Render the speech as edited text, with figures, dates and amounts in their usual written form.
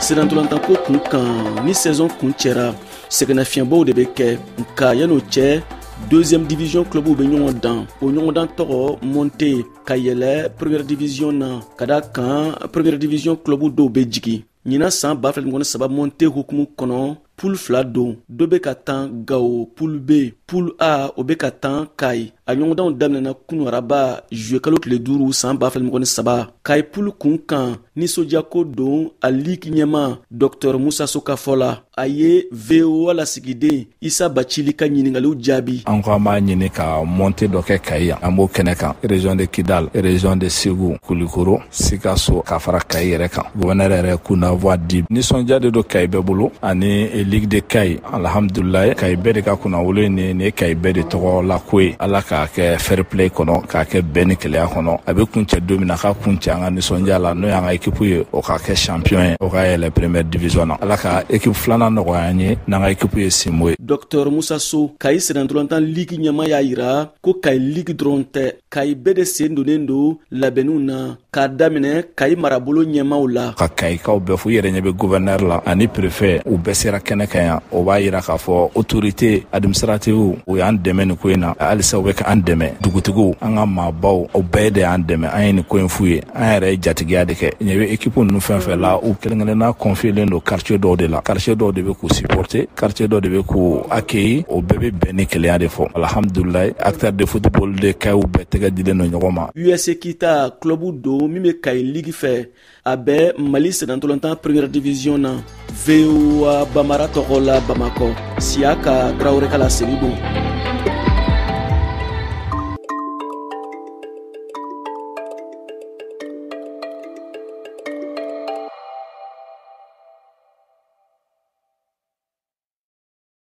Sennantolatanko kun kan, ni saison kuncɛra, sɛgɛnnafiɲɛbɔw de bɛ kɛ. Nka yan'o cɛ, deuxième division clubw bɛ ɲɔgɔn dan. O ɲɔgɔndan tɔgɔ montée, ka yɛlɛ première division na, ka da kan première division club dɔw bɛ jigin. Ɲinan san 2023 montée hukumu kɔnɔ, poule fila don. Dɔ bɛ ka tan Gawo, poule B. Poule A, o bɛ ka tan Kayi. A ɲɔgɔndanw daminɛna kunu araba, juillet kalo tile 5, san 2023. Kayi poule kun kan, nisɔndiyako don a ligue ɲɛma Dr Musa So ka fɔ la. A ye VOA lasigiden Isa Bacili ka ɲiningaliw jaabi. An ko an b'a ɲini ka montée dɔ kɛ Kayi yan. An b'o kɛnɛ kan, région de Kidal, région de Segu, Kulikoro, Sikaso, ka fara Kayi yɛrɛ kan. Gouverneur yɛrɛ coup d'envoi di. Nisɔndiya de don Kayi bɛɛ bolo ani ligue de Kayi. Alhamdulilayi, Kayi bɛɛ de ka kunnawolo ye nin ye. Kayi bɛɛ de tɔgɔ la ko ye. Ala k'a kɛ fair play kɔnɔ, k'a kɛ bɛn ni kelenya kɔnɔ. A bɛ kuncɛ don min na, k'a kuncɛ an ka nisɔndiya la, n'o y'an ka équipe ye, o ka kɛ champion ye, o ka yɛlɛ première division na. Ala ka équipe filanan nɔgɔya an ye, n'an ka équipe ye Sinbo ye. Dr Musa So, Kayi sennantolatan ligue ɲɛma, y'a yira ko Kayi ligue dɔrɔn tɛ, Kayi bɛɛ de sen donnen don labɛnniw na, k'a daminɛ Kayi marabolo ɲɛmaw la. Ka Kayikaw bɛɛ fo. I yɛrɛ ɲɛ bɛ gouverneur la ani préfet, u bɛɛ sera kɛnɛ kan yan. O b'a yira k'a fɔ autorité administrative, u y'an dɛmɛ nin ko in na. Halisa u bɛ ka an dɛmɛ. Dugutigiw, an ka maabaw, o bɛɛ de y'an dɛmɛ. An ye nin ko in f'u ye. An yɛrɛ ye jatigiya de kɛ. Ɲɛ bɛ équipe ninnu fɛn fɛn la, u kelen kelenna confielen don quartier dɔw de la. Quartier dɔw de bɛ k'u supporter, quartier dɔw de bɛ k'u accueillir. O bɛɛ bɛ bɛn ni kelenya de fɔ. Alhamdulilayi, acteur de football de Kayiw bɛɛ tɛgɛ dilen don ɲɔgɔn ma. USA Kita club don min bɛ Kayi ligue fɛ. A bɛ Mali sennantolatan première division na. VOA Bambara tɔgɔ la, Bamakɔ, Siyaka Tarawele ka laseli don.